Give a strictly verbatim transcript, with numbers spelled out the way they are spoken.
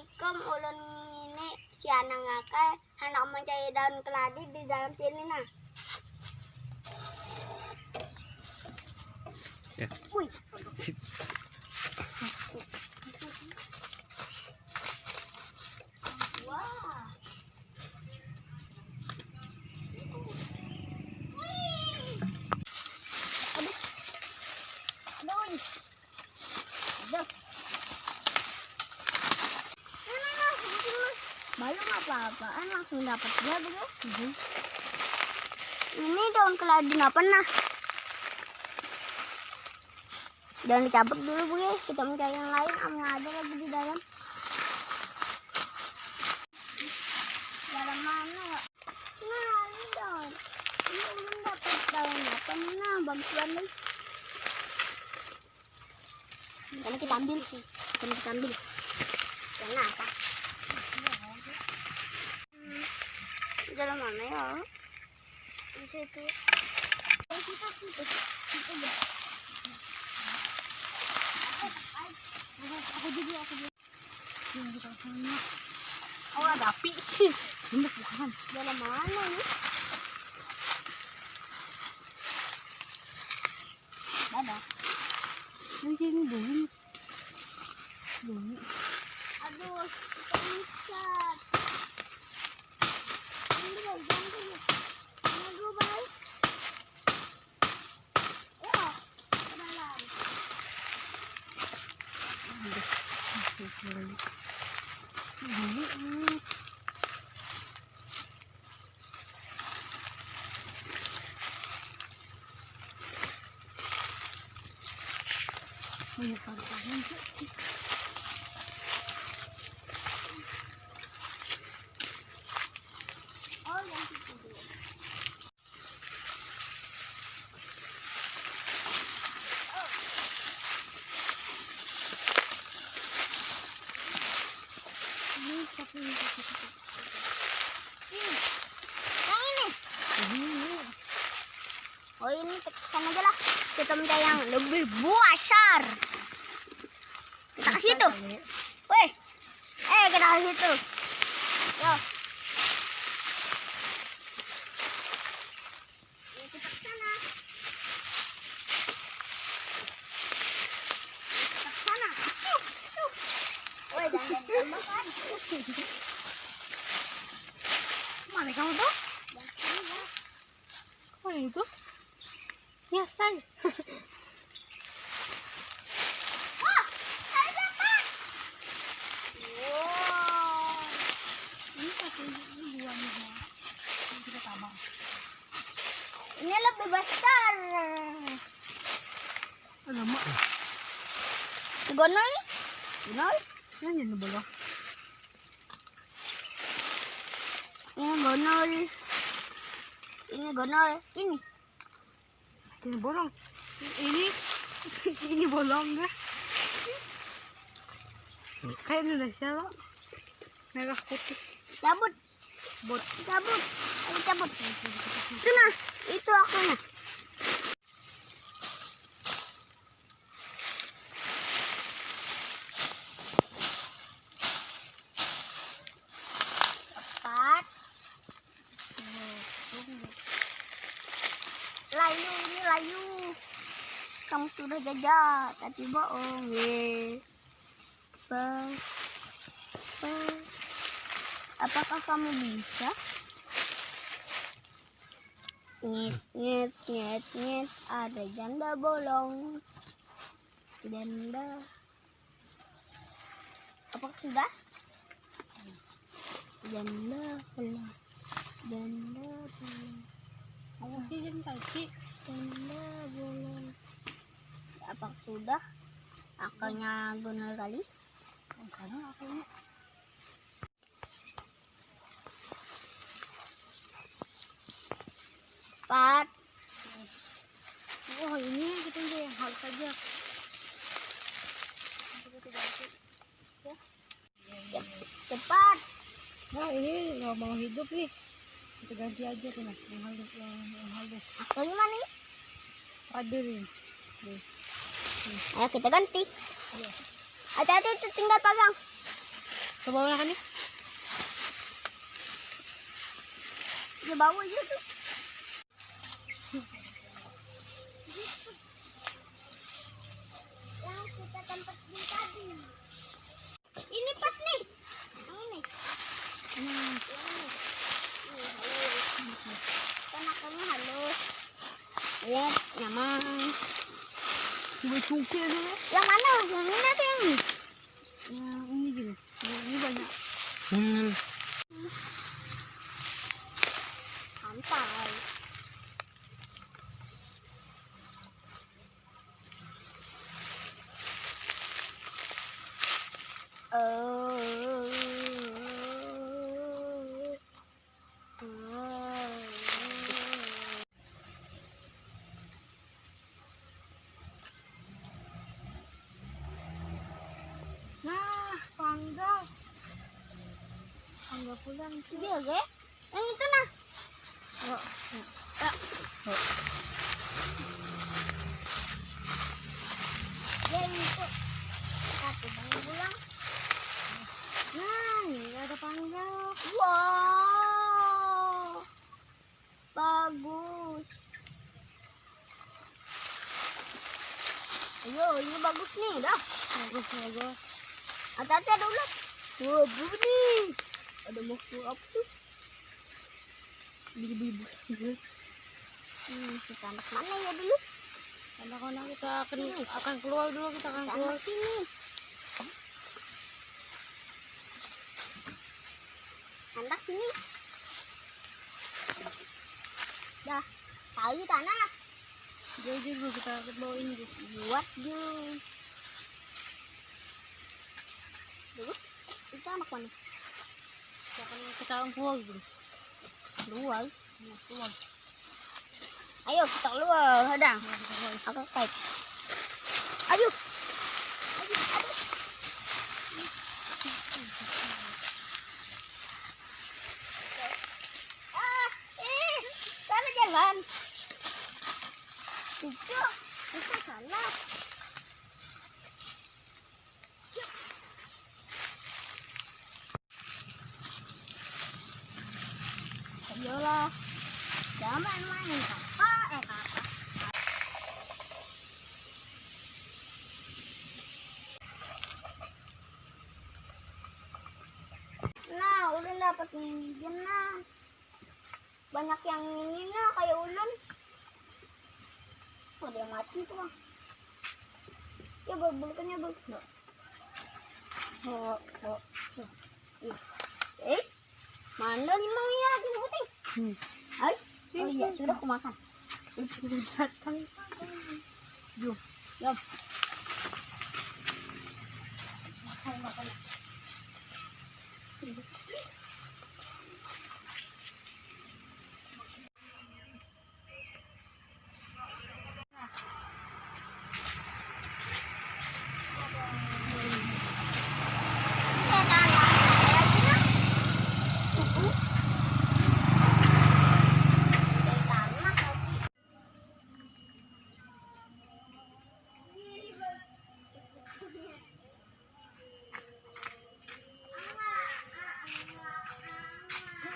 Assalamualaikum, ulun ngini si Anang Akai handak mencari daun keladi di dalam sini nah. Ya. Wih. Sit. Wah. Aduh. Aduh. Aduh. Ini lah, ini lah. Belum apa-apaan langsung dapat dia begitu. Mhm. Ini daun keladi apa nah? Jangan dicabut dulu, Bu, ya. Kita mencari yang lain, amnya ada lagi di dalam. Dalam mana ya? Nah, ini daun. Ini ulun dapat daun apa nih? Nah, bagus banget. Ini kita ambil. Ini kita ambil. Yang apa? Hmm. Dalam mana ya? Di situ. Kita situ. Situ deh. Aku, aku dulu, aku dulu. Yang kita sana. Oh, ada api. Ini bukan. Dalam mana ini? Ada. Ini sini bunyi. Bunyi. Aduh, kita ikat. Ini juga jangan dulu. Ini dulu, Bang. Ya, ke dalam. Bunyi. Banyak banget. Oh, yang situ dulu. Ini satu, ini satu, satu. Ini. Yang ini. Ini. Oh, ini tekan aja lah. Kita minta yang lebih besar. Kita ke situ. Weh. Eh, kita ke situ. Yo. Ya, kita ke sana. Ya, kita ke sana. Syup, syup. Weh, jangan ditembak, kan. Mana kamu tuh? Jangan ditembak. Mana itu? Nyasar. Wah, ada dapat. Wow. Ini satu, ini dua nih, ya. Ini kita tambah. Ini lebih besar. Alamak. Gonol nih. Gonol. Ini bolong. Ini gonol. Ini gonol. Ini. Ini bolong. Ini, ini bolong deh. Kayak Indonesia loh. Merah putih. Cabut. Bot. Cabut. Ayo cabut. Itu nah, itu akunya. Empat. Layu ini layu. Kamu sudah jaja, tapi bohong, ye. Ba-, ba-, apakah kamu bisa? Nyet, nyet, nyet, nyet, ada janda bolong. Janda. Apa sudah? Janda bolong. Janda bolong. Aku sih jam tadi. Janda bolong. Apa sudah? Akalnya gunul kali. Sekarang akalnya. Empat. Oh, ini kita ambil yang halus aja. Nanti kita ganti. Ya. Cep-, cepat. Nah, ini nggak mau hidup nih. Kita ganti aja tuh, nah, yang halus, yang, yang halus. Aku gimana nih? Ada nih. Nih. Ayo kita ganti. Iya. Hati-hati, itu tinggal pagang. Coba makan nih. Ya, bau aja tuh. Yang kita tempat di tadi. Ini pas nih. Yang ini. Hmm. Yang ini. Ini halus. Kan makannya halus. Lihat, nyaman. Coba cungkil dulu. Yang mana? Yang ini atau yang ini? Yang ini gini. Yang ini banyak. Hmm. Santai. Nah, panggang. Panggang pulang. Dia, ge. Yang itu nah. Yuk. Yuk. Yang itu. Satu bang pulang. Nah, ini ada panggang. Wow. Bagus. Ayo, ini bagus nih, dah. Bagus, bagus. Hati-hati ada ulat. Wah, bunyi. Ada makhluk apa tuh? Ibu-ibu sendiri. Hmm, kita anak mana ya dulu? Anak-anak kita akan, hmm, akan keluar dulu, kita akan, kita keluar anak sini. Handak sini. Dah, tahu tanah. Jauh, jauh dulu kita bawa ini dulu. Buat, jauh. Terus, itu anak mana? Kita akan, kita akan keluar dulu. Keluar? Iya, keluar. Ayo, kita keluar, hadang. Aku kait. Ayo. Ayo, ayo. Ah, eh, salah jalan. Itu, itu salah. Iyalah. Jangan main-main, Kakak. Eh, Kakak. Nah, ulun dapat nini, nah. Banyak yang nini, nah, kayak ulun. Oh, dia mati tuh, Bang. Ya, Bang, belikannya, Bang. Enggak. Oh, oh, oh. Ih. Eh, mana limau ya lagi putih? Hmm. Hai. Oh iya, sudah aku makan. Datang. Yuk. Yuk. Makan, makan.